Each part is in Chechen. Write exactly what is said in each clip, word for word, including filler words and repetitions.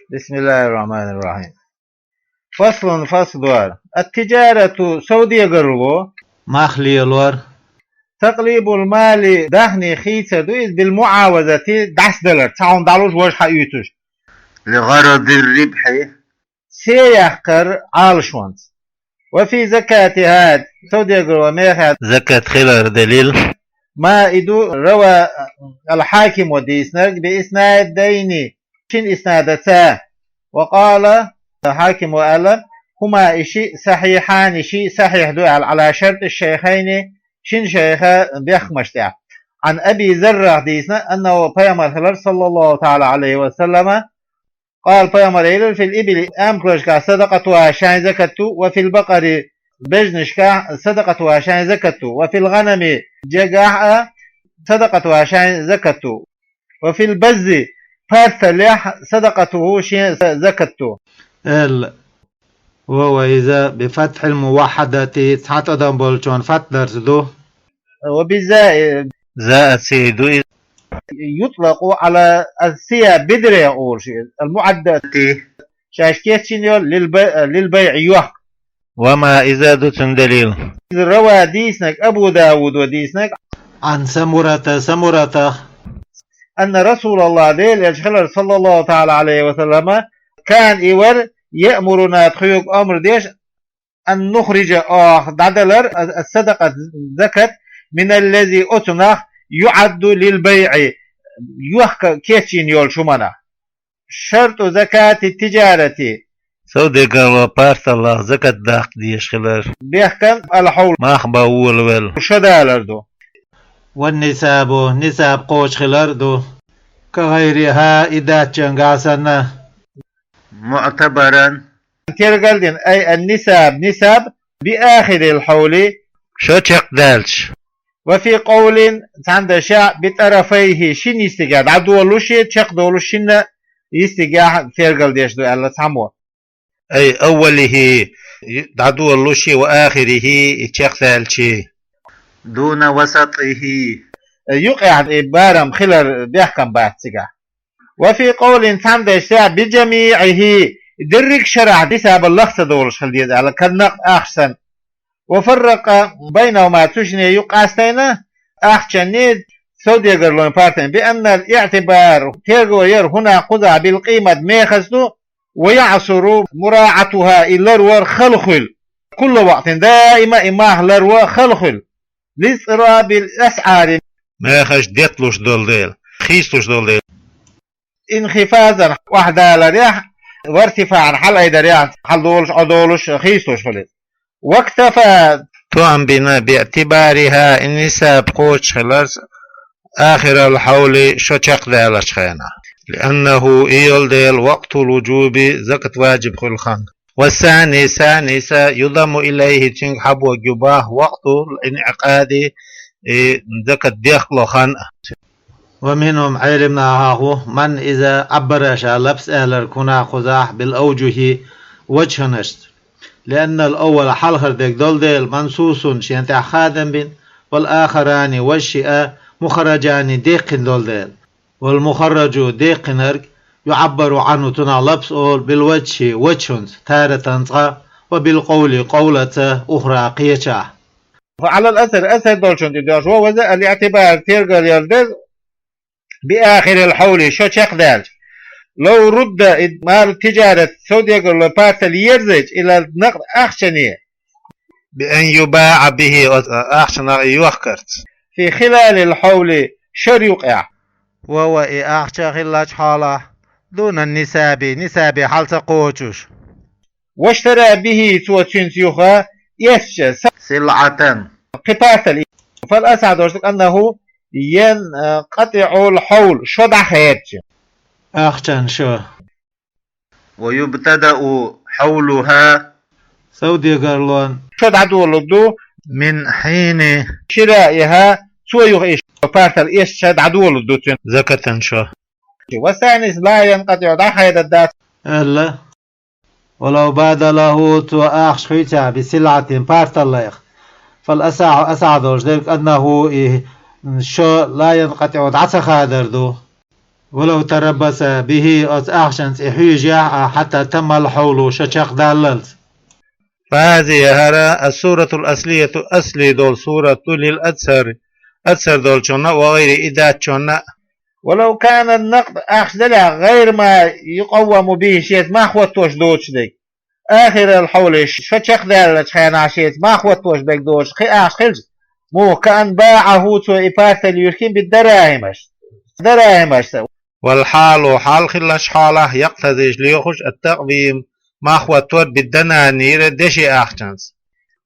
بسم الله الرحمن الرحيم. فصل, фасл ду хӀара. التجارة, совдегарло. Мах лелор. تقليب المال, дахни хийцар ду иза, بالمعاوضة, дӀасадалар, цхьа хӀума дӀалуш, важа хьаоьцуш. لغرض الربح, се яккхар Ӏалашонца. وفي زكاتها, совдегарло мехехь закат хилар далил. ما, и ду, روى الحاكم, дийцинарг, بإسنادين, шин иснадаца. وقال, Хьакима аьлла, هما, и шиъ, صحيحان, шиъ сахьихь ду аьлла, على شرط الشيخين, шин шайха бехкамаш тӀехь. عن أبي ذر, дийцина, أنه, пайхамар хилар, صلى الله تعالى عليه وسلم, قال, пайхамара элира, في الإبل, амхлашка صدقتها, шайн закат ду, وفي البقر, бежнашка صدقتها, шайн закат ду, وفي الغنم, жегахь а صدقتها, шайн закат ду, وفي البز, парталехь صدقته, шен закат ду. Эл, وهو, иза, بفتح الموحدة, цхьа тӀадам болчун фатхь дарца ду. وبالزاء, заъ, сий ду иза. يطلق على الثياب, бедрах олуш, المعدة, шаьш кечйина йолу, للبي-, للبيع, йохка. وما, иза ду цуьнан далил. روى, дийцинарг, أبو داود, дийцинарг, عن سمرة, Самуратах, أن رسول الله, Делан элча хилар, صلى الله تعالى عليه وسلم, كان, и вара, يأمرنا, тхоьга омра деш, أن نخرج, оха дӀадалар, الصدقة, закат, من الذي, оцунах, يعد للبيع, йохка кечйина йолчу хӀуманах. شرط زكاة التجارة, совдегарло парталлах закат даккха дезаш хилар. Бехкан, الحول, мах бан волавелла, шо далар ду. والنصاب, нисаб кхочуш хилар ду. كغيرها, и даьччанга санна. معتبرا, тергал дина, أي النصاب, нисаб, بآخر الحول, шо чекхдаьлча. وفي قول, цхьана дашехь, بطرفيه, шина йистигехь, дӀадолуш а, чекхдолуш а, шина йистигехь тергал деш ду аьлла цхьаммо. أي أوله, дӀадолуш а, وآخره, и чекхдаьлча а. دون وسطه, юкъехь и барам хилар бехкам бац цигахь. وفي قول, цхьана дашехь, بجميعه, дерриг а шарахь нисабал лах ца долуш хила деза аьлла, كالنقد, ахча санна. وفرق بينهما, цу шинна юкъ къастийна, ахчанний, совдегарлойн партан, بأن الاعتبار, терго яр, هنا, кхузахь, بالقيمة, мехаца ду, ويعسر مراعاتها, и ларвар хала хуьлу. كل وقت, даима и мах ларван хала хуьлу. لاضطراب الأسعار, мехаш детталуш долу дела, хийцалуш долу дела. انخفاضا, охьадаларехь, وارتفاعا, хьалаайдарехь, хьалдолуш, Ӏодолуш, хийцалуш хуьлу. واكتفى, тоам бина, باعتبارها, и нисаб кхочуш хиларца, آخر الحول, шо чекхдаларчу хенахь. لأنه, и йолу дела, وقت الوجوب, закат ваджиб хуьлу хан. والثاني, санийса, يضم إليه, цуьнга хьабогу боху, وقت الانعقاد, и закат дехкало хан а. ومنهم, Ӏелам нахах ву, من, иза, عبر, ша лапс аьлларг, هنا, кхузахь, بالأوجه, ваджханашца. لأن الأول, хьалхара дерг долу дела, منصوص, шена тӀехь хадам бина, والآخران, важа шиъ а, مخرجان, деккхина долу дела. والمخرج, деккхинарг, يعبر عنه, цунах лапс олу, بالوجه, ваджханца, تارة, цкъа, وبالقول, къовлаца, أخرى, кхечахь. فعلى الأيسر, айсар долчунна тӀе доьжна, وهو, иза, الاعتبار, тергалъяр деза, بآخر الحول, шо чекхдаьлча. لو رد, и مال التجارة, совдегарлойн партал ерзийча, إلى النقد, ахчане. بأن يباع به, оцу ахчанах и йохкарца. في خلال الحول, шарахь юкъехь. وهو, и ахча хиллачу хьолахь, دون النصاب, нисабе хьал ца кхочуш. واشترى به, цо цуьнца юха эцча, سلعة, кхин партал, فالأصح, дерг ду, أنه ينقطع الحول, шо дӀахаьдча. Ахчан шо. ويبتدأ حولها, совдегарлон шо дӀадолур ду, من حين شرائها, цо юха и шо партал эцча дӀадолур ду цуьнан. زكاة, шо. والثاني لا ينقطع, дӀахаьддалц. Аьлла. ولو بادله, цо ахча хуьйцахь, بسلعة, парталлех. فالأصح, асахь долуш дерг, أنه, и шо لا ينقطع, дӀа ца хадар ду. ولو تربص به, оцу ахчанца и хьуьйжехь а, حتى تم الحول, шо чекхдаллалц. فهذه, хӀара, السورة الأصلية, асли долу сурат ду, للأزهر, азхар долчунна а, وغيره, и дацчунна а. ولو كان النقد, ахча делахь, غير ما يقوم به, шеца мах хӀоттош доцуш дерг. آخر الحول, шо чекхдаьллачу хенахь шеца мах хӀоттош берг доцуш кхин ахча хилча, муха, كأن باعه, цо и партал юьйхкина, بالدراهم, дараьхьамашца. والحال, хьал хиллачу хьолахь, يقتضي, лоьхуш, التقويم, мах хӀоттор, بالدنانير, деши ахчанца.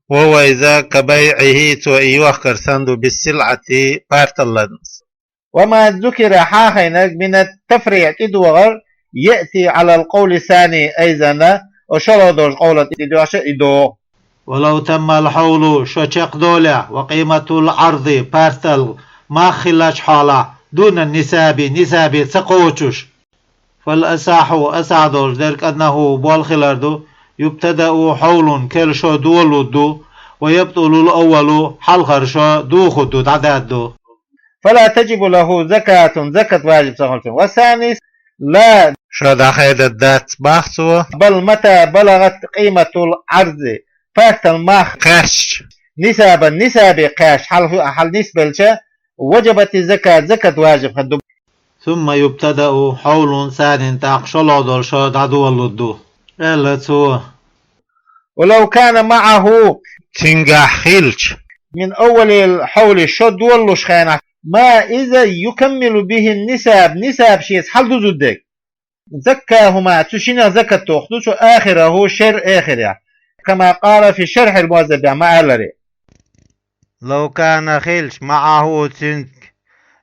وهو, иза, كبيعه, цо и йохкар санна ду, بالسلعة, партал лазамца. وما ذكر, хьахийнарг, من التفريع, тӀедогӀар, يأتي على القول الثاني أيضا, оцу шолгӀа долчу къовлана тӀе доьгӀча а и догӀу. ولو تم الحول, шо чекхдолехь, وقيمة العرض, партал мах хиллачу хьолахь, دون النصاب, нисабе ца кхочуш. فالأصح, асахь долуш дерг, أنه, болх хилар ду, يبتدأ حول, керла шо долалур ду, ويبطل الأول, хьалхара шо духур ду, дӀададду. فلا تجب له زكاة, закат важиб ца хуьлу цунна. والثاني, لا, шо дӀахедаддац бах цо. بل متى بلغت قيمة العرض, партал мах кхаьчча, نصابا, нисабе кхаьчча, хьал хӀу-, хьал нисбелча, وجبت الزكاة, закат важиб хир ду. ثم يبتدأ حول ثاني, тӀаккха шолгӀа долу шо дӀадолалур ду, аьлла цо. ولو كان معه, цуьнгахь хилча, من أول الحول, шо долалуш хенахь, ما, иза, يكمل به النصاب, нисаб шеца хьалдузур дерг. زكاهما, цу шиннах закат тохур ду цо, آخره, шеран эхарехь. كما قال في الشرح المهذب, ма-аллара. لو كان, хилча, معه, цуьнга,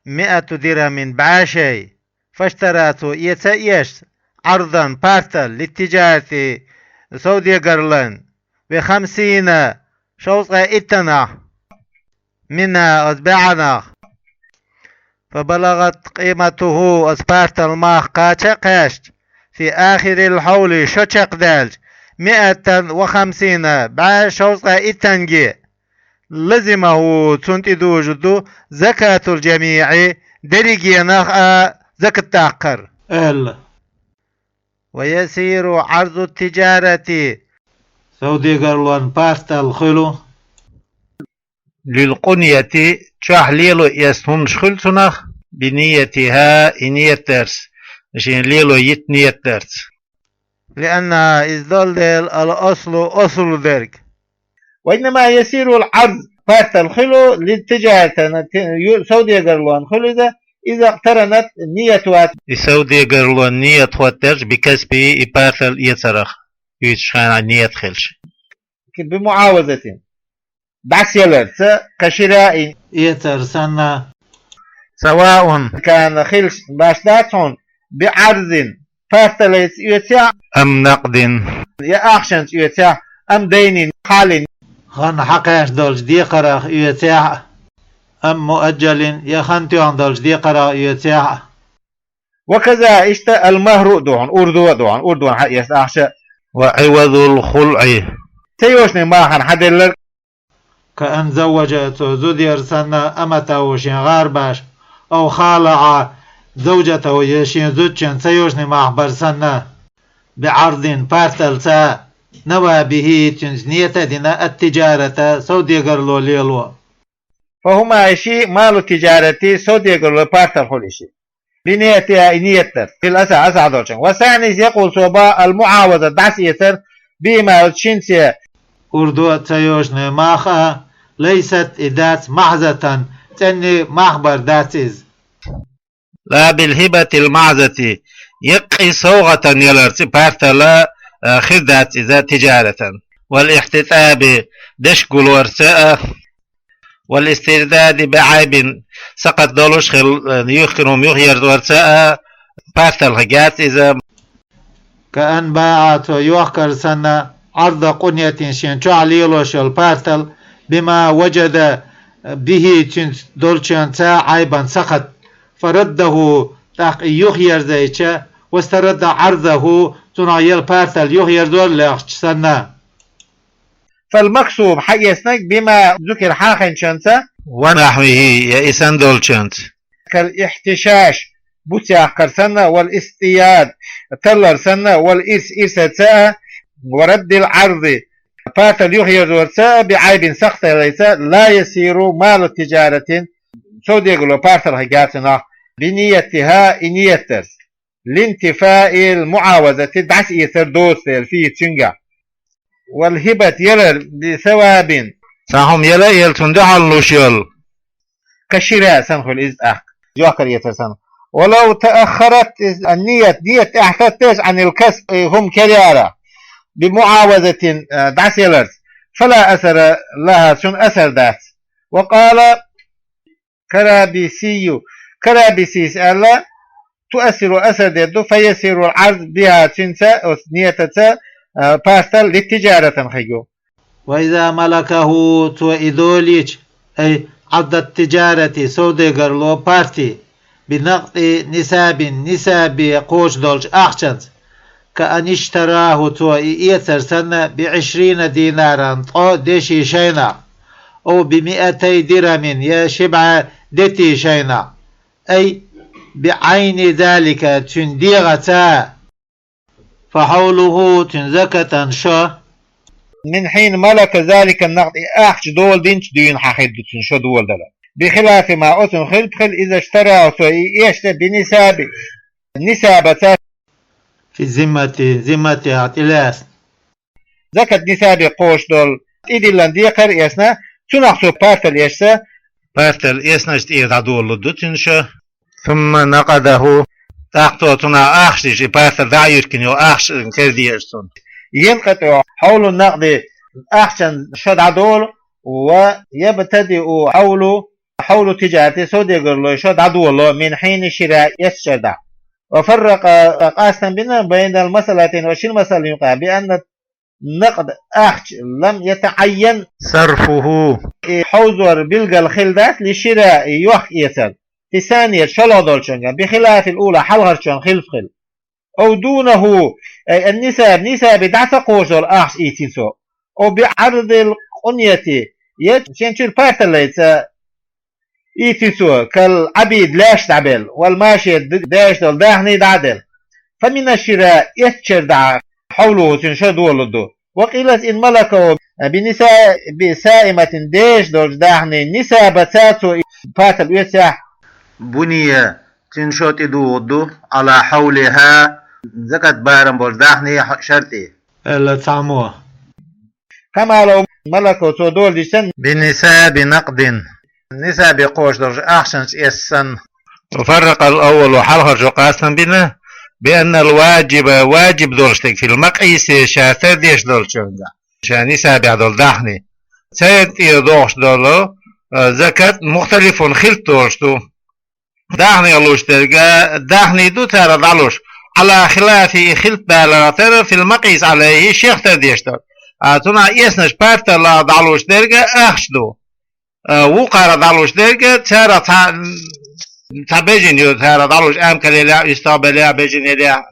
مائة درهم, бӀе шай, فاشترى, цо эца а эцна, عرضا, партал, للتجارة, совдегарлан, بخمسين, шовзткъе иттанах, منها, оцу бӀеннах. فبلغت قيمته, оцу партал мах кхача а кхаьчча, في آخر الحول, шо чекхдаьлча, مائة وخمسين, бӀе шовзткъе иттанге, لزمه, цунна тӀедужур ду, زكاة الجميع, дерригенах а закат даккхар, аьлла. ويصير عرض التجارة, совдегарлон партал хуьлу, للقنية, чохь лело эцна хӀуманаш хуьлу цунах, بنيتها, и ният дарца, шен лело йита ният дарца. لأنها, иза долу дела, الأصل, асл дерг. وإنما يصير العرض, партал хуьлу, للتجارة, ю-, совдегарлон хуьлу иза, إذا اقترنت نيتها, и совдегарлон ният хӀоттаьрча, بكسبه, и партал эцарах, уьйцучу хенахь ният хилча. بمعاوضة, дӀасаяларца, كشراء, эцар санна. سواء, كان, хилча, башха дац хьуна, بعرض, парталца оьцехь а, أم نقد, я ахчанца оьцехь а, أم دين حال, хан хьакхаьчна долчу декхарах оьцехь а, أم مؤجل, я хан тоьхна долчу декхарах оьцехь а. وكذا, иштта, المهر а ду хьуна, урдо а ду хьуна, урдона хьаэцна ахча. وعوض الخلع, ца йолчу махана хьаделларг. كأن زوج, цо зуда яр санна, أمته, шен гӀарабаш, أو خالع زوجته, я шен зудчун ца йолчу мах бар санна, بعرض, парталца, نوى به, цуьнца нийят а дина, التجارة, совдегарло лело. فهما, и шиъ, مال التجارة, совдегарло партал хуьлу и шиъ. بنيتها, и ният дар, في الأصح, асахь долчуьнга. والثاني, يقول, цо боху, المعاوضة, дӀасаэцар, بهما, оцу шинца. Урдо а ца йолчу мах а, ليست, и дац, محضة, цӀенна мах бар дац иза. لا بالهبة المحضة, яккхий совгӀатана яларца и партал а, а, хир дац иза تجارة. والاحتطاب, дешгулорца а, والاسترداد بعيب, сакхат долуш хилла, юьхкина хӀума юхаерзорца а, партал хир яц иза. كأن باع, цо йохкар санна, عرض قنية, шен чохь лелош йолу партал, بما وجد به, цуьнца долчуьнца, عيبا, сакхат. فرده, тӀаккха и юхаерзайча, واسترد عرضه, цунах елла партал юхаерзор лехча санна. فالمقصود, хьаэцнарг, بما ذكر, хьахийначуьнца, ونحوه, я и санна долчуьнца. كالاحتشاش, буц яккхар санна, والاصطياد, таллар санна, والإرث, ирсаца, ورد العرض, партал юхаерзорца, بعيب, сакхталлайца, لا يصير مال تجارة, совдегарло партал хьагац нах, بنيتها, и ният дарца, لانتفاء المعاوضة, дӀасаэцар доцадаьр, فيه, цуьнга. والهبة, ялар, بثواب, цхьа хӀума яла а яла, цунна дуьхьал луш йолу, كالشراء, санна хуьлу иза тӀаккха, йохкар эцар санна. ولو تأخرت النية, ният тӀаьхьа хӀоттийча, عن الكسب, и хӀума карара, بمعاوضة, а, дӀасаяларца, فلا أثر لها, цунна асар дац. وقال كرابيسي, Карабисис аьлла, تؤثر, асар деш ду, فيصير العرض بها, цуьнца, оцу ниятаца, а, партал للتجارة хир ю. وإذا ملكه, цо и долийча, أي عرض التجارة, совдегарло парти, بنقد نصاب, нисабе кхочуш долчу ахчанца, كأن اشتراه, цо и эцар санна, بعشرين دينارا, ткъа деши шайнах, أو بمائتي درهم, я ши бӀе дети шайнах, أي بعين ذلك, цуьнан дегӀаца. فحوله, цуьнан закатан шо, من حين ملك ذلك النقد, и ахча дола динчу дуьйна хьан хир ду цуьнан шо доладала. بخلاف ما, оцунна хилпа хила, إذا اشتراه, цо и эцча, بنصاب, нисабаца, في الذمة, зимматехь тӀелаьцна. Закат нисабе кхочуш долу тӀедиллина декхар а эцна, цунах цо партал эцча, партал эцначу тӀера дӀадолалур ду цуьнан шо. ثم نقده, тӀаккха цо цунах ахча деш, и партал дӀа а юьркина, йо ахча кара дезаш цунна. ينقطع حول النقد, ахчан шо дӀадолу, ويبتدئ حول, حول التجارة, совдегарло шо дӀадолало, من حين الشراء, эцначара дӀа. وفرق, къастам бина, بين المسألتين, оцу шина масална юкъахь, بأن النقد, ахча, لم يتعين صرفه, и хьовзор билгал хилла дац, للشراء, йохка-эцар, في الثانية, шолгӀа долчуьнгахь, بخلاف الأولى, хьалхарчунна хилпа хила. أو دونه, أي النصاب, нисабе дӀа ца кхочуш долу ахча ийцина цо. أو بعرض القنية, я шен чуьра парталлайца ийци цо, كالعبيد, лаьш дӀабелла, والماشية, д-, деш долу даьхний дӀа а делла. فمن الشراء, эцначара дӀа, حوله, цуьнан шо долалур ду. وقيل إن ملكه بنصاب سائمة, деш долчу даьхнин нисабаца цо и партал оьцехь, بني, цуьнан шо тӀедугӀур ду, على حولها, закат барам болчу даьхнин шарт тӀе. Аьлла цхьаммо. كما لو ملكه, цо доладича санна, بنصاب نقد, нисабе кхочуш долчу ахчанца эцча санна. وفرق الأول, хьалхарчо къастам бина, بأن الواجب, ваджиб долуш дерг, في المقيس, ша тардеш долчуьнгахь, ша нисабехь долу даьхни, церан тӀера догӀуш долу, а, закат, مختلف, хилпа долуш ду. Даьхнех луш дерг, даьхни ду царах дӀалуш, على خلاف, и хилпа даларах тера, في المقيس عليه, шех тардеш долу. А цунах эцначу парталлах дӀалуш дерг ахча ду. А вукхарах дӀалуш дерг царах цхьа, цхьа бежана ю, царах дӀалуш, амкал елахь, уьстагӀбелехь, бежана елахь.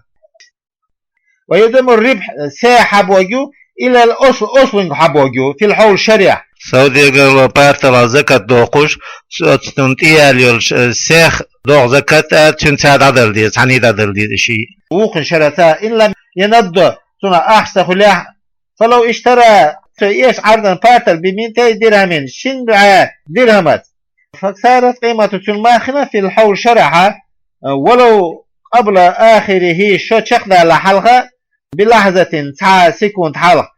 ويضم الربح, сай хьабогӀу, إلى الأصل, ослуьнга хьабогӀу, في الحول, шарехь. Совдегарло парталлах закат доккхуш, цу-, цунна тӀеяьлла йолчу, э, сех догӀу закат а, цуьнца дӀадала деза, цхьаьний дӀадала деза и шиъ. Вукхун шарахь ца, إن لم ينض, цунах ахча ца хуьлехь, فلو اشترى, цо эцча, عرضا, партал, بمائتي درهم, шин бӀе дирхӀамаца. فصارت قيمته, цуьнан мах хилла, في الحول, шарахь, ولو قبل آخره, шо чекхдалале хьалха, بلحظة, цхьа секунд хьалха,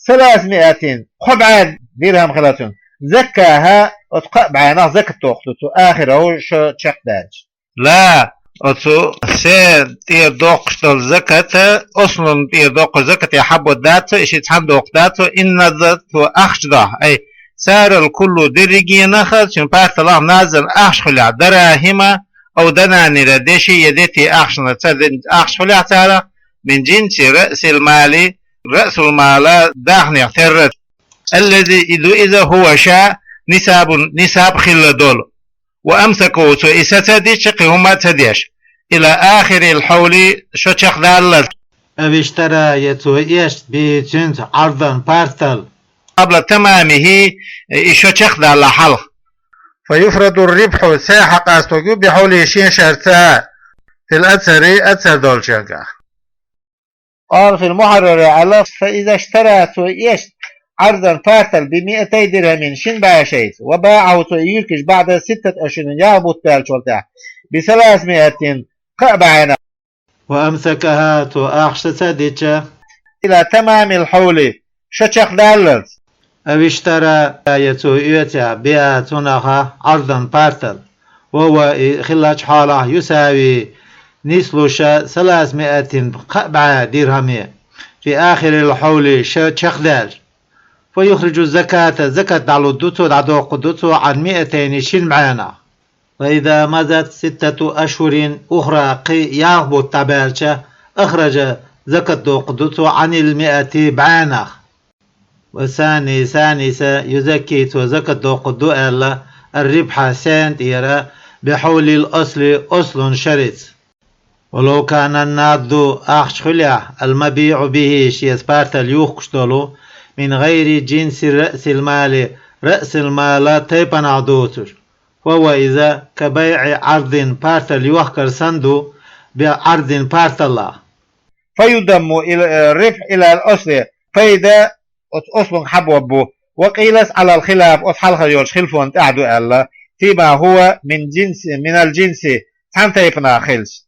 ثلاثمائة, кхо бӀе дирхӀам хилла цуьнан, زكاها, оцу кхаа бӀенах закат доккхур ду цо, آخره, шо чекхдаьлча. لا, оцу сай тӀера доккхуш долу закат, ослун тӀера доккхуш закате хьабогӀу дац цо, и шиъ цхьаьна доккхуш дац цо, إن نض, цо ахча дохь, أي صار الكل, дерригенах, цуьнан парталлах, ناضا, ахча хуьлехь, دراهم أو دنانير, деши я дети ахчанца, ахча хуьлехь царах, من جنس رأس المال, رأس المال, даьхнех терра. الذي, и ду иза, هو, ша, نصاب, нисаб хилла долу. وأمسكه, цо и сацадича, кхин хӀумма а ца деш, إلى آخر الحول, шо чекхдаллалц. أو اشترى, я цо эцча, به, цуьнца, عرضا, партал, قبل تمامه, и шо чекхдалале хьалха. فيفرض الربح, сай хьакъастор ю, بحوله, шен шарца. في الأثر, أثر долчуьнгахь. قال في المحرر аьлла: فإذا اشترى цо эшна عرضا партал بمائتي درهم шин бӀаьшайца وباعه цо юьркаш بعد ستة أشهر ялх бутт баьллачул тӀехьа بثلاثمائة кхаа бӀаьнах وأمسكها цо ахча сацадича إلى تمام الحول шо чекхдаллалц. أو اشترى я цо оьцу بها цунах عرضا партал وهو и хиллача хьолахь يساوي нийслуш ثلاثمائة кхаа бӀаь дирхьаме في آخر الحول шо чекхдаьлча فيخرج الزكاة закат дӀалургда цо, дӀадоккхургда цо عن مائتين шин бӀаьнах. وإذا مضت ستة أشهر أخرى кхин ялх бутт дӀабаьлча أخرج закат доккхургда цо عن المائة бӀаьнах. والثاني ثانيس يزكي цо закат доккхургда аьлла الربح саьна тӀера بحول الأصل أصل шарица. ولو كان النقد ахча хилахь المبيع به шеца партал юхкуш долу من غير جنس رأس المال رأس المال тайпанах доцуш فهو иза كبيع عرض партал йохкар санна ду بعرض парталлах. فيضم الربح إلى الأصل пайда оцу أصلунга хьабоабу. وقيل على الخلاف оцу хьалха йолчу хилафна тӀехь ду аьлла فيما هو من جنس من الجنس цхьана тайпанах хилча.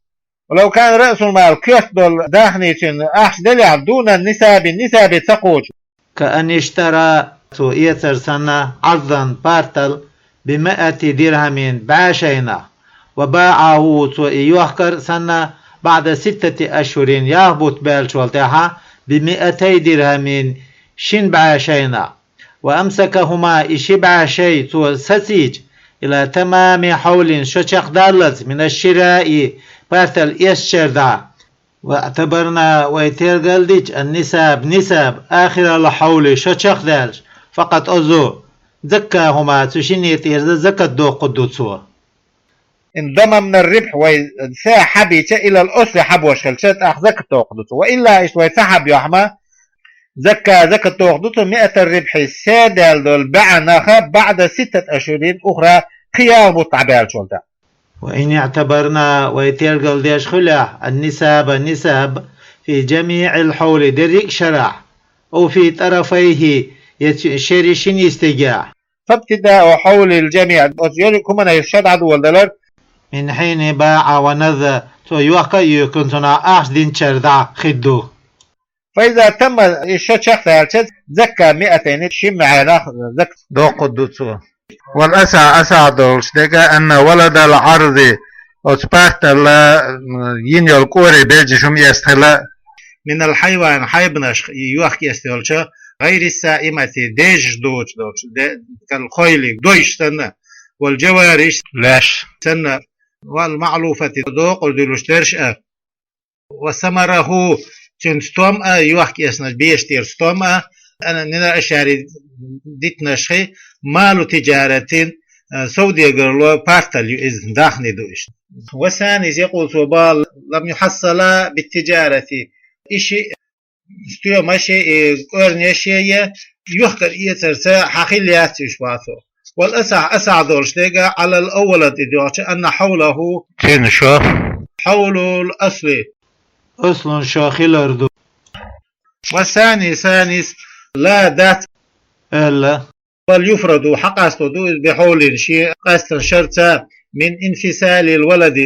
ولو كان رأس المال коьрта долу дахни цуьнан ахча делахь دون النصاب нисабе ца кхочу كأن اشترى цо эцар санна عرضا партал بمائة درهم бӀаьшайнах وباعه цо и йохкар санна بعد ستة أشهر ялх бутт баьллачул тӀехьа بمائتي درهم шин бӀаьшайнах وأمسكهما и ши бӀаьшай цо сацийча إلى تمام حول шо чекхдаллалц من الشراء партал эцначара дӀа واعتبرنا вай тергал дича النصاب нисаб آخر الحول шо чекхдаьлча فقد оцу زكاهما цу шинна тӀера закат доккхургда цо. إن ضممنا الربح вай са хьабийча إلى الأصل хьабош хилча тӀаккха закат доккхургда цо. وإلا иштта вай ца хьабайохь ма زكى закат доккхургда цо مائة الربح са даьлла долу бӀаьнах بعد ستة أشهر أخرى кхин ялх бутт дӀабаьллачул тӀехьа. وإن اعتبرنا вай тергал деш хилахь النصاب нисаб في جميع الحول дерриг а шарахь أو في طرفيه я цу шеран шина йистехь فابتداء حول الجميع оцу ерриг хӀуманийн шо дӀадоладалар من حين باع ونقد цо йохка а йохкина цунах ахча динчара дӀа хир ду. فإذا تم и шо чекхдаьлча زكى مائتين шин бӀаьнах закат доккхургда цо. والأصح أصح долуш дерг أن ولد العرض оцу партал йина йолу кӀоре бежжа хӀума эцна хила من الحيوان хьайбанашха и йохка эцна йолча غير السائمة дежаш доцуш долча كالخيل дойш санна والجواري лаьш санна والمعلوفة докъур дуьллуш дерш а وثمره цуьнан стом а йохка эцначу бежа тӀера стом а أنا من الأشعري дитинарш хи مال تجارة совдегарло партал ю иза дахни ду иштта. والثاني يقول цо бала لم يحصلا بالتجارة и ши стома ши и кӀорнеш я йохкар эцарца хьан хила яц уьш бацо. والأصح أصح долуш дерг على الأول тӀе доьгӀча أن حوله цуьнан шо حول الأصل أصلун шо хилар ду. والثاني ثانيس لا дац аьлла بل يفرد хьакъасто ду иза بحول шен къаьстина шарца من انفصال الولد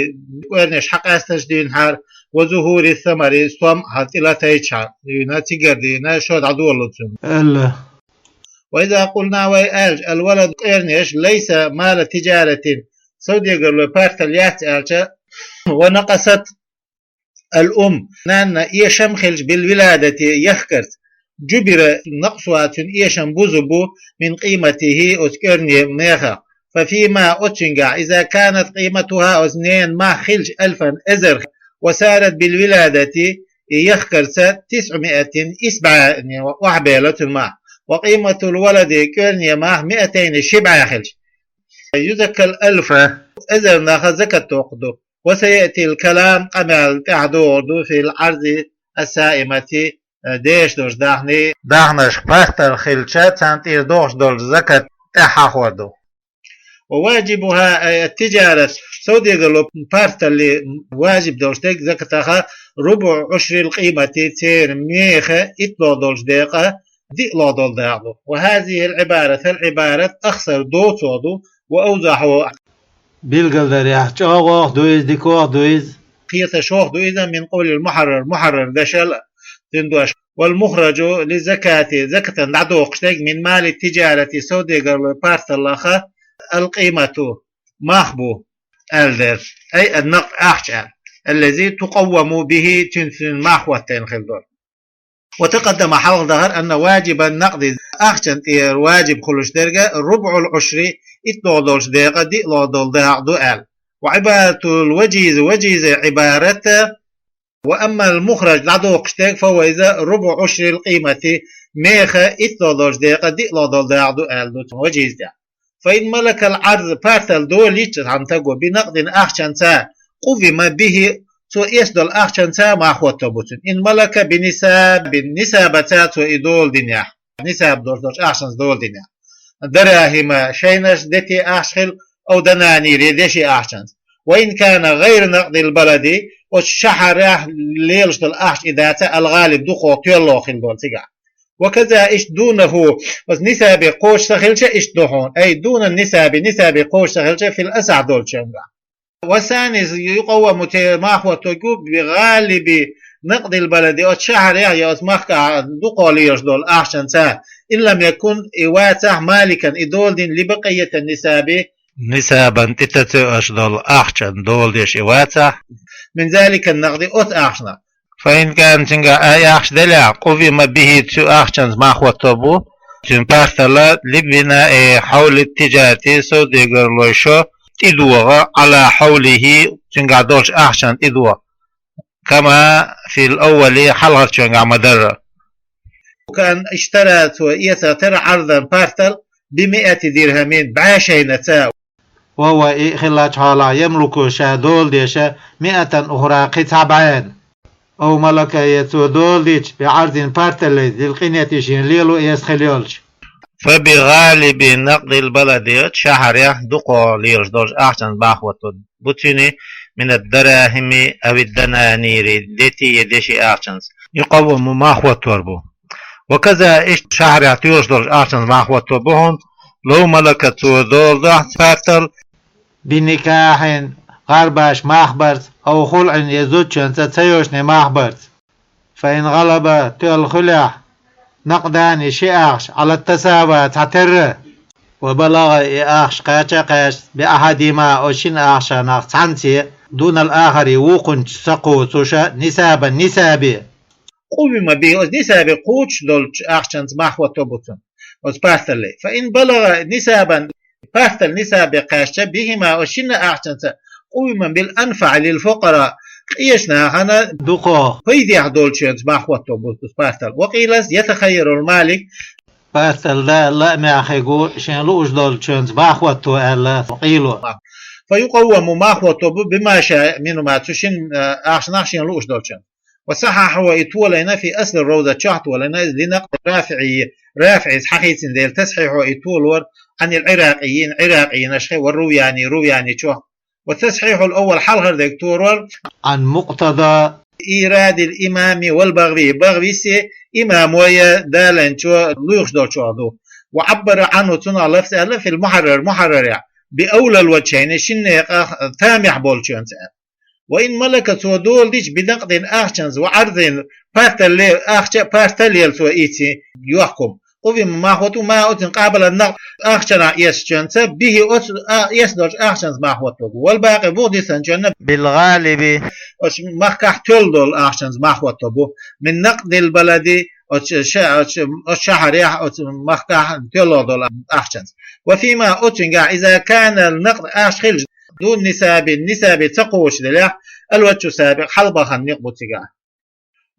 кӀорнеш хьакъаьсташ дийнахьара وظهور الثمر стом хьан тӀе латайчхьана дуьйна цигара дийна шо дӀадолалу цуьнан аьлла. وإذا قلنا вай аьлча الولد кӀорнеш ليس مال تجارة совдегарло партал яц аьлча ونقصت الأم нанна эшам хилча بالولادة яхкарца جبر نقصها цуьнан эшам бузу бу من قيمته оцу кӀорне мехах ففيما оцуьнгахь إذا كانت قيمتها оцу ненан мах хилча ألفا эзар وصارت بالولادة и яхкарца تسعمائة исс бӀаьне охьабелла цуьнан мах وقيمة الولد кӀорне мах مائتين ши бӀаь хилча يزكى الألف эзарнах закат доккху ду. وسيأتي الكلام къамел тӀаьхьа догӀур ду في العرض السائمة дежаш долчу дахни дахнашка партал хилча царна тӀера догӀуш долчу закат тӀаьхьа хьахор ду. وواجبها أي التجارة Совдегарло парталли важиб долуш дерг закатаха рубу Ӏушрил къимати, церан меха итталгӀа долчу декъа диъалгӀа долу дакъа ду. Ва хазихил Ӏибарат, хӀал Ӏибарат ахсар доцо ду, ва авзахьу, билгалдарехь, чӀогӀох ду иза, дикох ду иза. Кхеташох ду иза мин къовлил мухьаррар, мухьаррар дашал цуьнан дош. Вал мухражу ли закати, закатан дӀадохуш дерг мин мали тиджарати, совдегарло парталлаха, ал къимату, мах бу, аьлла дерш, ай ан-накъд, ахча аьлла, аллази тукъавваму бихи, цуьнца цуьнан мах хӀоттийна хила долу. Ва такъаддама, хьалха дахара, анна важибан накъди, ахчан тӀера важиб хуьлуш дерг рубӀул Ӏушри, итталгӀа долчу декъа диъалгӀа долу дакъа ду аьлла. Ва Ӏибаратул важизи, важизан Ӏибарат, ва аммал мухраж дӀадохуш дерг, фа ва иза рубу Ӏушрил къимати, меха итталгӀа долчу декъа диъалгӀа долу дакъа ду аьлла ду цунна важиз тӀехь. Фа ин малакал Ӏарз, партал долийча цхьана стаго, би накъдин, ахчанца, къуввима бихи, цо эцна долу ахчанца мах хӀотто бу цуьнан. Ин малака би нисабин, нисабаца цо и дола динехь, нисаб долуш долчу ахчанца дола динехь. Дарахима, шайнаш, дети ахча хила, ав дананир, я деши ахчанца. Ва ин кана гӀайра накъдил балади, оцу шахьарехь лелаш долу ахча и дац, ал-гӀалиб, дукхох, тоьллох хила долу цигахь. Ва каза, иштта дунаху, оцу нисабе кхочуш ца хилча, иштта ду хьуна, ай, дунан нисаби, нисабе кхочуш ца хилча, фил асахь долчу чамгахь. Ва санис, юкъавваму, те мах хӀотто бу, би гӀалиби накъдил балади, оцу шахьарехь я оцу махкахь дукхох лелаш долу ахчанца, ин лам якун, и вацахь, маликан, и дола дина, ли бакъиятан нисаби, нисабан тӀе тацо аш долу ахчан дола деш и вацахь, мин заликан накъди, оцу ахчанах. Фа ин кана, цуьнгахь а ахча делахь, къуввима бихи, цу ахчанца мах хӀотто бу цуьнан парталла, либбина, э, хьовли тиджарати, совдегарлой шо тӀедогӀа, Ӏала хьовлихи, цуьнгахь долчу ахчан тӀедогӀа, кама фил аввали, хьалхарчуьнгахь ма-дарра. Кан иштара, цо эцар тара, Ӏарзан, партал, би миати дирхамин, бӀе шайнаца. Ва ва, и хиллачу хьолахь, ямлуку, ша дола деша, миатан ухра, кхин цхьа бӀе. Ав малака, я цо дола дича, би Ӏарзин, парталлица, дил къинети, шен лело эцна хила йолчу. Фа би гӀалиби накъдил балади, шахьарехь дукхох лелаш долчу ахчанца мах хӀотто бу цуьнан, минад дарахими авид дананири, дети я деши ахчанца, юкъавваму, мах хӀоттор бу. Ва каза, иштта шахьарехь тоьлаш долчу ахчанца мах хӀотто бу хьуна, лав малака, цо дола дахь, партал, би никахьин, гӀарбаш мах барца, ав хулъин, я зудчуьнца ца йолчу мах барца. Фа ин гӀалаба, тоьлла хуьлехь, накъдани, ши ахча, Ӏала тасава, цхьатерра. Ва балагӀа, и ахча кхача а кхаьчна, би ахьадима, оцу шина ахчанах цхьаьнца, дунал ахари, вукхунчу ца кхочуш, нисабан, нисаби. Къуввима бихи, оцу нисабе кхочуш долчу ахчанца мах хӀотто бу цуьнан, оцу парталли. Фа ин балагӀа нисабан, партал нисабе кхаьчча, бихима, оцу шина ахчанца, къуввима бил анфаӀи лил фукъара, къечу нахана дукхох, пайдехь долчуьнца мах хӀотто бу оцу партал. Ва къийла, ятахайярул малик, партал да лаамехь хир бу, шен лууш долчуьнца мах хӀотто аьлла, къийла. Фа юкъавваму, мах хӀотто бу, бима шаа минхума, цу шина, а, ахчанах шен лууш долчуьнца. Ва сахьахьаху, и толайна, фи асли равза чохь толайна, иза ли накъди РафиӀи, РафиӀис хьахийцина дела, тасхьихьо и толор, Ӏанил Ӏиракъийин, Ӏиракъийнаш хи, ва Рувяни, Рувяни чохь. Ва тасхьихьул аввал, хьалхара дерг толор, Ӏан мукътада ирадил имами вал БагӀви, БагӀвиси имамо я даланчо луьйхуш долчух ду. Ва Ӏаббара Ӏанху, цунах лафз аьлла, фил мухьаррар, мухьаррарехь, би авлал ваджхьайни, шина некъах тамехь болчуьнца аьлла. Ва ин малака, цо дола дича, би накъдин, ахчанца, ва Ӏарзин, партал ле-, ахча а, партал лела цо ийци, йохкум. Къуввима, мах хӀотту, ма оцу къабала накъд, ахчанах эцначуьнца, бихи, оцу а, эцна долчу ахчанца мах хӀотто бу. Вал бакъи, букъ дисанчунна, бил гӀалиби, оцу махкахь тоьлла долу ахчанца мах хӀотто бу. Мин накъдил балади, оцу ша-, оцу, оцу шахьарехь, оцу махкахь тоьлла долу ахчанца. Ва фима, оцуьнгахь, иза кана накъд, ахча хилча, дун нисаби, нисаби ца кхочушделехь, алваджху сабикъ, хьалабахана некъ бу цигахь.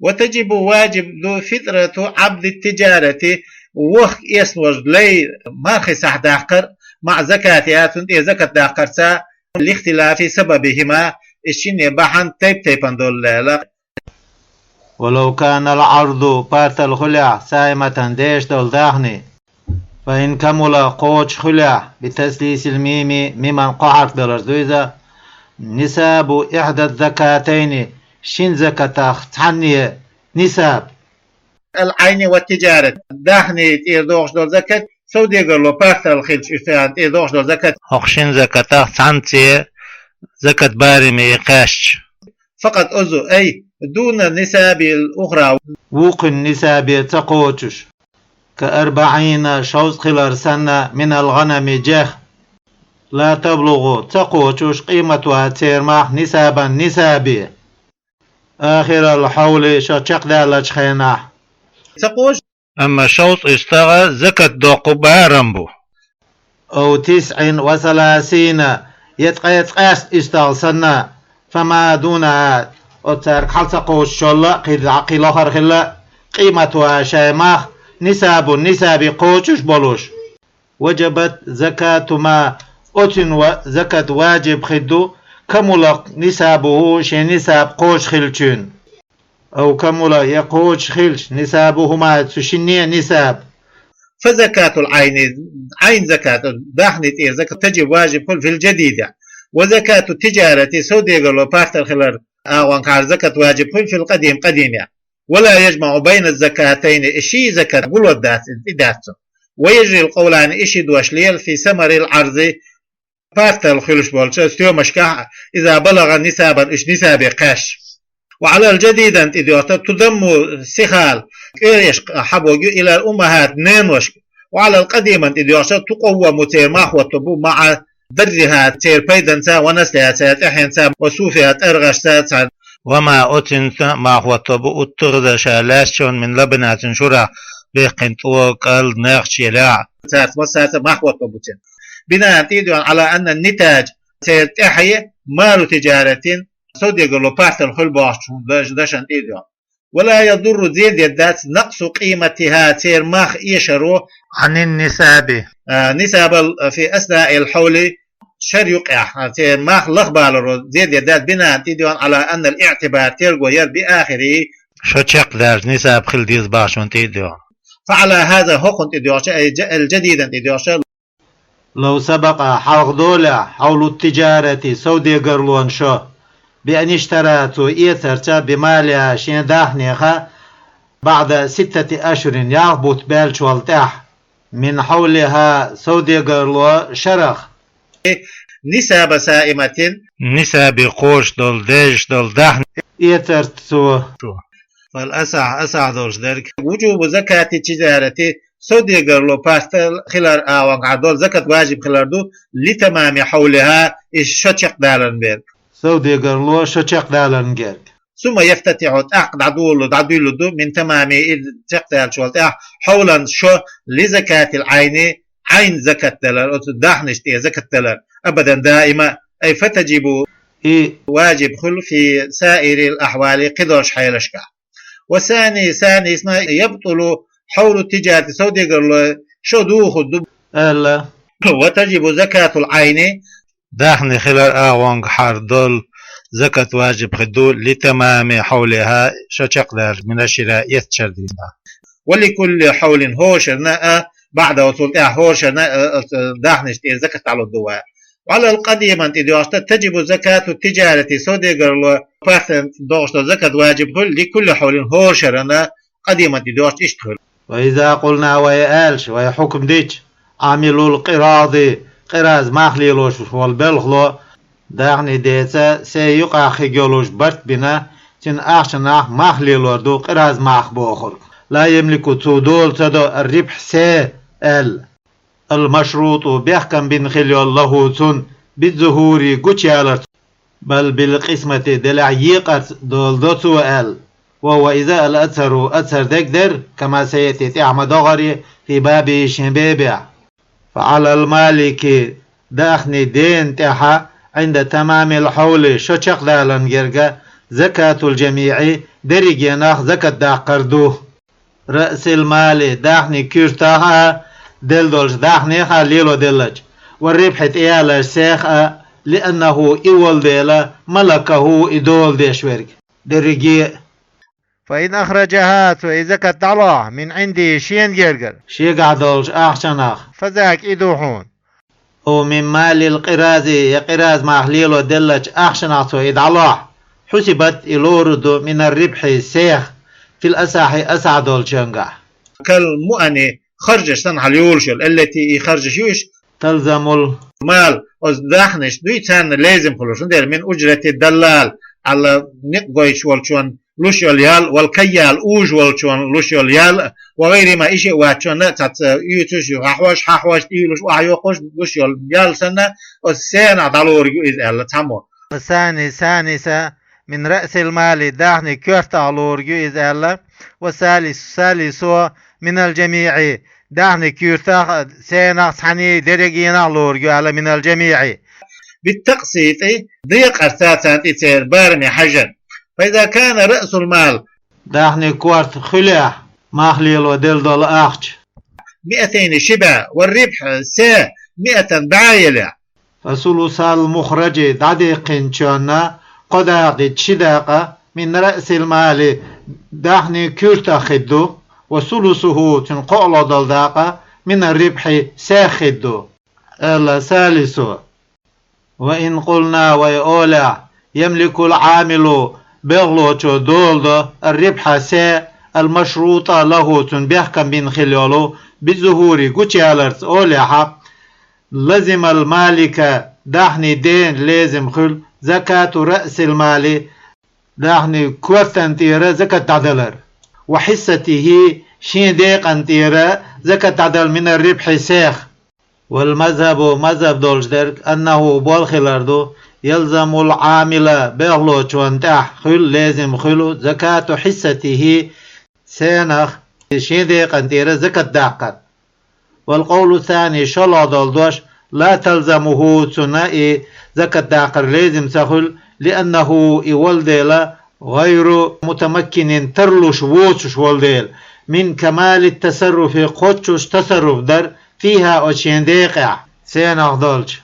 Ва таджибу, ваджиб ду, фитрату Ӏабди тиджарати, вохка эцна волчу лай мархи сахь даккхар, маӀа закати, я цунна тӀе закат даккхарца, лихтилафи сабабихима, и шинне бахьана тайп-тайпана долу лела. Ва лав канал Ӏарду, партал хуьлехь, саиматан, деш долу дахни. Фа ин камула, кхочуш хуьлехь, би таслисил мими, миман кхо хьарф даларца ду иза, نصاب إحدى الزكاتين, шин закатах цхьанне нисаб. العين والتجارة, даьхни тӀера дохуш долу закат, совдегарло пастал хилча уьш царна тӀера дохуш долу закат. ХӀокху шин закатах цхьаннан цӀе закат бараме и кхаьчча. فقط, أي دون النصاب الأخرى. Вукхун нисабе ца кхочуш. كأربعين, шовзткъа хилар санна, من الغنم, жех. لا تبلغ, ца кхочуш, قيمتها, церан мах, نصابا, нисабе. آخر الحول, шо чекхдаьллачу хенахь. Ца кхочуш. Амма шовзткъа уьстагӀа закат доккху барам бу. أو تسع وثلاثين, я ткъе цкъаьст уьстагӀа санна, فما دونها, оцу цаьрга хьал ца кхочушшолла, кхидӀа кхин лохар хилла, قيمتها, шайн мах, نصاب, нисабе кхочуш болуш. وجبت زكاة ما, оцуьнан ва-, закат ваджиб хир ду, كمل نصابه, шен нисаб кхочуш хилчуьнан. أو كمل, я кхочуш хилча, نصابهما, цу шинне а нисаб. فزكاة العين, Ӏайн закат, даьхни тӀера закат, تجب, ваджиб хуьлу, في الجديد. وزكاة التجارة, совдегарло пастал хилар агӀонгахьара закат ваджиб хуьлу, في القديم, къадимехь. ولا يجمع بين الزكاتين, и ши закат гулор дац, и дац цо. ويجري القولان, и ши дош лела, في ثمر العرض, пастал хуьлуш болчу стоьмашкахь, إذا بلغ نصابا, уьш нисабе кхаьчча. وعلى الجديد, тӀедоьгӀча, تضم السخال, кӀореш хьабогӀу, إلى الأمهات, неношка. وعلى القديم, тӀедоьгӀча, تقوم, церан мах хӀотто бу, مع ضرعها, церан пайданца, ونسلها, церан тӀаьхьенца, وصوفها, тӀаргӀашца, церан. وما, оцуьнца мах хӀотто бу, اتخذ, ша лаьцначунна, من لبنها, цуьнан шурах баьккхина тӀо, кӀал, нехча елахь. Цаьрца массаьрца мах хӀотто бу цуьнан. بناء, тӀедоьгӀна, على أن النتاج, церан тӀаьхье, مال تجارة, совдегарло пастал хуьлу бохучу даш-, дашна тӀедоьгӀна. ولا يضر, зен дер дац, نقص قيمتها, церан мах эшаро, عن النصاب, а, нисабал, а, في أثناء الحول, шар юкъехь, а, церан мах лахбаларо зен дер дац, بناء, тӀедоьгӀна, على أن الاعتبار, терго яр, بآخره, шо чекхдаьлча нисаб хила деза бохучунна тӀедоьгӀна. فعلى هذا, хӀокхунна тӀедоьгӀча, أي الج-, الجديد, тӀедоьгӀча, لو سبق, хьалха долехь, حول التجارة, совдегарлонан шо, بأن اشترى, цо эцарца, بمالها, шен даьхнех, بعد ستة أشهر, ялх бутт баьллачул тӀаьхьа, من حولها, совдегарло шарах, نصاب سائمة, нисабе кхочуш долу, дезаш долу даьхни эцарца цо. فالأصح, асахь долуш дерг, وجوب زكاة التجارة, совдегарло пастал хилар агӀонгахьара долу закат ваджиб хилар ду, لتمام حولها, и шо чекхдаларна берг. Совдегарло шо чекхдаларна герга. ثم يفتتح, тӀаккха дӀадолу, дӀадуьйлу ду, من تمام, и чекхдаьллачул тӀаьхьа, حولا, шо, لزكاة العين, Ӏайн закат далар, оцу даьхнаш тӀе закат далар, أبدا, даима, أي فتجب, и ваджиб хуьлу, في سائر الأحوال, кхидолчу хьелашкахь. والثاني, ثاني, يبطل حول التجارة, совдегарло шо духур ду, аьлла. وتجب زكاة العين, даьхни хилар агӀонгахьара долу закат ваджиб хир ду, لتمام حولها, шо чекхдаьлча, من الشراء, эцначара дийнахь. ولكل حول, хӀора шарна а, بعده, цул тӀаьхьа хӀора шарна а, оцу даьхнаш тӀера закат дӀалур ду вай. وعلى القديم, тӀедоьгӀча, تجب زكاة التجارة, совдегарло пастал дохуш долу закат ваджиб хуьлу, لكل حول, хӀора шарна, قديم, тӀедоьгӀча, иштта хуьлу. وإذا قلنا, вай аьлча, вай хьукам дича, عامل القراض, къираз мах лелош волу белхало, даьхни деца, се юкъахь хиг йолуш барт бина, цуьнан ахчанах мах лелор ду къираз мах бохург. لا يملك, цо дола ца до, الربح, се, аьлла. المشروط, бехкам бина хила йолу, له, цунна, بالظهور, гучуяларца, بل بالقسمة, делахь екъарца дола до цо аьлла. وهو, иза, الأظهر, азхар дерг дара, كما سيأتي, тӀаьхьа ма догӀаре, في بابه, шен бебехь. فعلى المالك, даьхни дена тӀехь, عند تمام الحول, шо чекхдаларна герга, زكاة الجميع, дерригенах закат даккхар ду. رأس المال, даьхни куьртах а, делла долчу даьхнех а лело деллачу, والربح, тӀеяларчу сех а, لأنه, и волу дела, ملكه, и дола деш верг, дерриге а. فإن أخرجها, цо и закат дӀалохь, من عنده, шена гергара, шегахь долчу ахчанах, فذاك, и ду хьуна. أو من مال القراض, я къираз мах лело деллача ахчанах цо и дӀалохь, حسبت, и лоруду, من الربح, сех, في الأصح, асахь долчонгахь. كالمؤن, харжаш санна хьалйолаш йола, التي, и харжаш ю уж, تلزم المال, оцу дахнаш дуй царна лезам хуьлуш, хӀунда аьлча من أجرة الدلال, Ӏалла никъ гойтуш волчун луш йолу ял, والكيال, ужуш волчун луш йолу ял, وغيرهما, и шиъ вац чунна цхьацца уьйцуш, хьахьош, хьахьош, тӀийулуш, охьайоккхуш луш йолу ял санна, оцу сенах дӀалориг ю иза аьлла цхьаммо. والثاني, ثاني, са, من رأس المال, дахни коьртах лориг ю иза аьлла, والثالث, ثالث, من الجميع, дахни коьртах, сенах, цхьаний, дерригенах лориг ю аьлла, من الجميع. بالتقسيط, декъарца царна тӀе церан бараме хьаьжжина. فإذا كان رأس المال, дахни корта хуьлехь, мах лело делла долу ахча, مائتين, ши бӀе, والربح, са, مائة, бӀе елехь, فثلثا المخرج, дӀадаьккхинчунна кхо дакъа, ши дакъа, من رأس المال, дахни коьртах хир ду, وثلثه, цуьнан кхоалгӀа долу дакъа, من الربح, сех хир ду, аьлла, ثالث. وإن قلنا, вай олехь, يملك العامل, белхалочо доладо, الربح, са, المشروط له, цунна бехкам бина хилла йолу, بالظهور, гучуяларца олехьа, لزم المالك, дахни дена лезам хуьлу, زكاة رأس المال, дахни коьртан тӀера закат дӀадалар, وحصته, шен декъан тӀера закат дӀадала, من الربح, сех. والمذهب, мазхаб долуш дерг, أنه, болх хилар ду, يلزم العامل, белхалочунна тӀехь хуьлу, лезам хуьлу, زكاة حصته, сенах, шен декъан тӀера закат даккхар. والقول الثاني, шолгӀа долу дош, لا تلزمه, цунна и закат даккхар лезам ца хуьлу, لأنه, и волу дела, غير متمكن, тарлуш воцуш волу дела, من كمال التصرف, кхоччуш тасарруф дар, فيها, оцу шен декъехь, сенах долчу.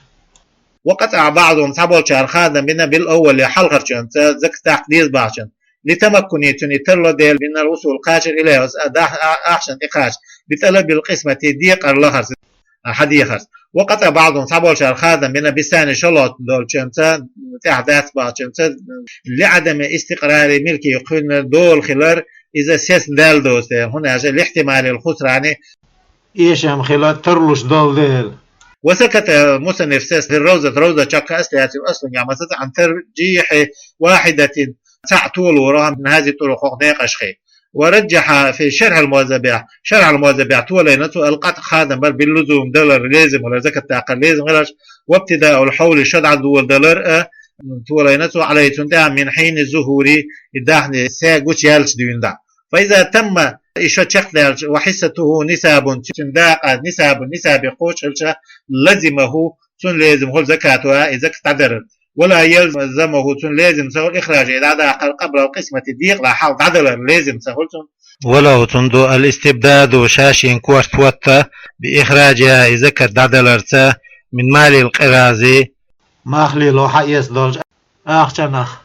وقطع بعضهم, цхьаболчара хадам бина, بالأول, хьалхарчунца, закат даккха деза бахчун, لتمكنه, цуьнан и тарло дела, من الوصول, кхачар, إليه, а, дах-, а, ахчана тӀекхача, بطلب القسمة, декъар лахарца, а, хьадехарца. وقطع بعضهم, цхьаболчара хадам бина, بالثاني, шолгӀа долчунца, тӀехь дац бахчунца, لعدم استقرار ملكه, кхуьнан дола хилар иза сецна даьлла доцу дела, хӀунда аьлча, لاحتمال الخسران, эшам хила тарлуш долу дела. وسكت المصنف, сес, في الروضة, ровза чекх аслиятин аслунгахь, масаза, عن ترجيح واحدة, цхьаъ толорах, من هذه الطرق, хӀокху декъашхий. ورجح في شرح الموضح, شرح الموضح толайна цо, القطع, хадам бар, باللزوم, далар лезам хилар, закат даккхар лезам хиларш, وابتداء الحول, шо дӀадолалар а толайна цо, عليه, цунна тӀехь, من حين الظهور, и дахни, са гучуяьлча дуьйна дӀа. فإذا تم, и шо чекхдаьлча, وحصته نصاب, цуьнан дакъа نصاب, нисабе кхочуш хилча, لزمه, цунна лезам хуьлу زكاتها, и закат дӀадарар. ولا يلزمه, цунна лезам ца хуьлу إخراجه, и дӀадаккхар, قبل القسمة, декъалахь хьалха дӀадалар лезам ца хуьлу цунна. وله, цунна ду, الاستبداد, ша шен корта хӀотта, بإخراجها, и закат дӀадаларца, من مال القراض, мах лело хьаэца долчу ахчанах.